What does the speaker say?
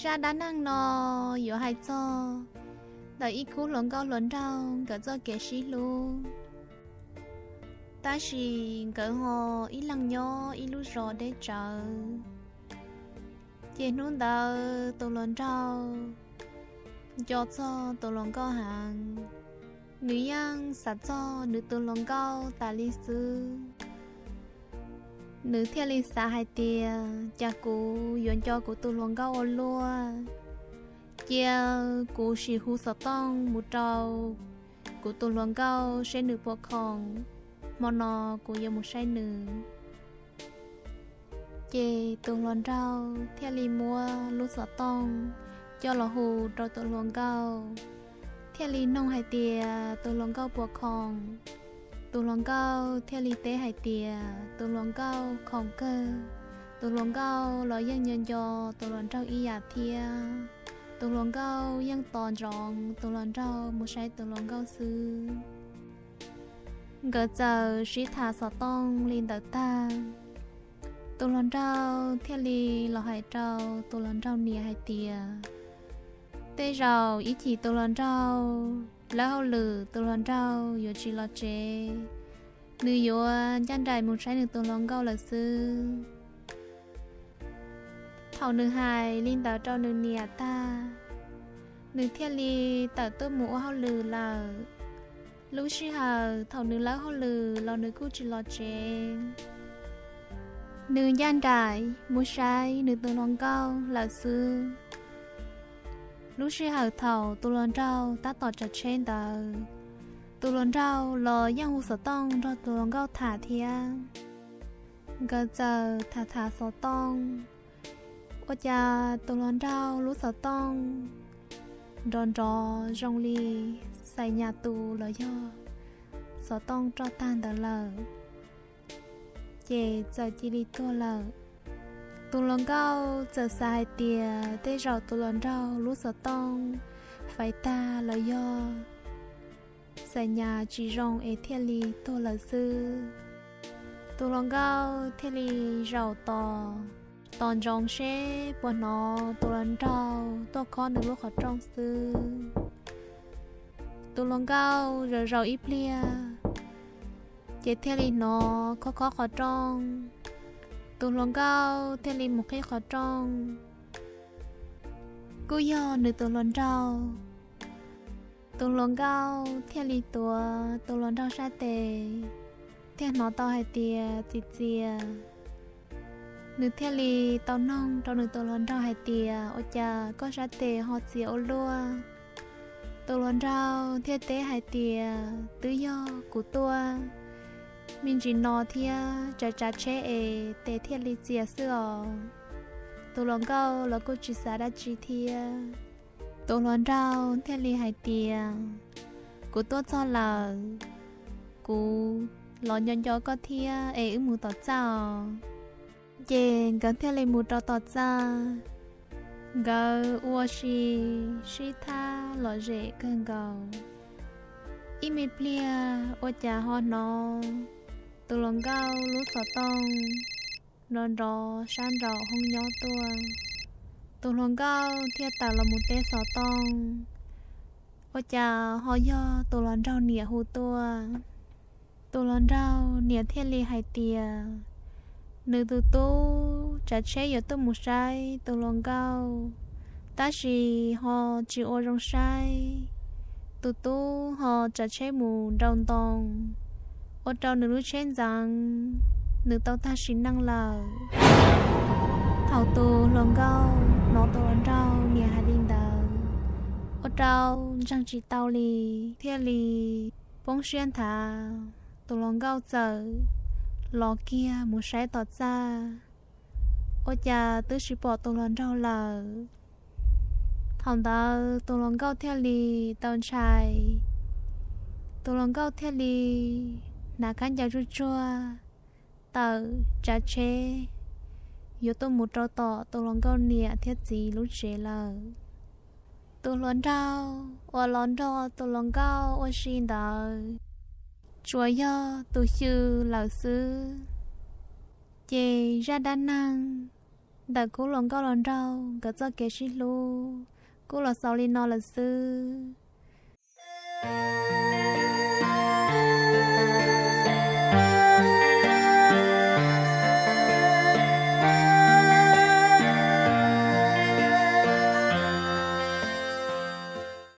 Zaj dab neeg no yuav hais txog ntawm ib khub hluas nkauj hluas nraug nkawd txoj kev sib hlub, tab sis nkawd ho ib leeg nyob ib lub zos deb tsawv. Ces hnub ntawd tus hluas nraug nco txog tus hluas nkauj heev, nws yeej xav txog nws tus hluas nkauj tas li xwb. Nws thiaj li xav hais tias cas kuv yuav nco kuv tus hluas nkauj ua luaj, cia kuv sim hu xov tooj mus rau kuv tus hluas nkauj seb nws puas khoom, hmo no kuv yuav mus saib nws. Ces tus hluas nraug thiaj li muab lub xov tooj coj los hu rau tus hluas nkauj, thiaj li noog hais tias tus hluas nkauj puas khoom. Tus hluas nkauj thiaj li teb hais tias tus hluas nkauj khoom kawg, tus hluas nkauj los yeej nco nco tus hluas nraug ib yam thiab. Tus hluas nkauj yeej tos ntsoov tus hluas nraug mus saib tus hluas nkauj xwb. Nkawd txawm sib tham xov tooj li ntawd tag, tus hluas nraug thiaj li los hais rau tus hluas nraug niam hais tias tej zaum ib chim tus hluas nraug lawb hauj lwm tus hluas nraug yuav tsis los tsev, nws yuav ncaj nraim mus saib nws tus hluas nkauj lawm xwb. Thaum nws hais li ntawd rau nws niam tag, nws thiaj li tawm tuaj mus ua hauj lwm lawm. Lub sij hawm thaum nws lawb hauj lwm los nws kuj tsis los tsev, nws ncaj nraim mus saib nws tus hluas nkauj lawm xwb. Lub sij hawm thaum tus hluas nraug tab tom tsav tsheb ntawd, tus hluas nraug los yeej hu xov tooj nrog tus hluas nkauj tham thiab. Nkawd txawm tham tham xov tooj, ua cas tus hluas nraug lub xov tooj nrov nrov zoo li xais nyas tus los yog xov tooj roj tag ntawd lawm, ces txawm cia li tuag lawm. Tus hluas nkauj txawm xav hais tias tej zaum tus hluas nraug lub xov tooj faiv tag los yog xais nyas tsis zoo es thiaj li tuag lawm xwb. Tus hluas nkauj thiaj li zaum tos, tos ntsoov seb puas hnov tus hluas nraug tuaj khob nws lub qhov rooj xwb. Tus hluas nkauj zaum zaum ib pliag, ces thiaj li hnov khob khob qhov rooj. Tus hluas nkauj thiaj li mus qhib qhov rooj, kuj yog nws tus hluas nraug. Tus hluas nkauj thiaj li tuav tus hluas nraug sab tes, thiaj hnov tau hais tias txiv txias. Nws thiaj li tau noog rau nws tus hluas nraug hais tias ua cas koj sab tes ho txias ua luaj? Tus hluas nraug thiaj teb hais tias twb yog kuv tuaj me ntsis no thiab tsav tsav tsheb es tes thiaj li txias xwb os. Tus hluas nkauj los kuj tsis xav dab tsi thiab. Tus hluas nraug thiaj li hais tias kuv tuaj txog lawm, kuv los nco nco koj thiab es wb mus tom txaj os. Ces nkawd thiaj li mus rau tom txaj. Nkawd ua si sib thab lom zem kawg nkaus. Ib me pliag ua cas ho hnov tus hluas nkauj lub xov tooj nrov nrov sab nraum hoob nyob tuaj. Tus hluas nkauj thiaj tawm los mus teb xov tooj, ua cas ho yog tus hluas nraug niam hu tuaj. Tus hluas nraug niam thiaj li hais tias nws tus tub tsav tsheb yuav tuaj mus saib tus hluas nkauj, tab sis ho tsis ua zoo saib. Tus tub ho tsav tsheb mus nraus ntoo, ua rau nws lub tsheb ntxeev, nws tau tag sim neej lawm. Thaum tus hluas nkauj hnov tus hluas nraug niam hais li ntawd, ua rau ntseeg tsis tau li, thiaj li poob siab nthav. Tus hluas nkauj txawm los kiag mus saib tom txaj, ua cas twb tsis pom tus hluas nraug lawm. Thaum ntawd tus hluas nkauj thiaj li tau ntshai, tus hluas nkauj thiaj li hnav khaub ncaws tsuag tsuag tawm tsav tsheb yuav tuaj mus rau tom tus hluas nkauj niam thiab txiv lub tsev lawm. Tus hluas nraug uas los nrog tus hluas nkauj ua si ntawd tsuas yog tus xyw lawm xwb. Ces zaj dab neeg Ntawm kuv hluas nkauj hluas nraug nkawd txoj kev sib hlub kuj los xaus li no lawm xwb.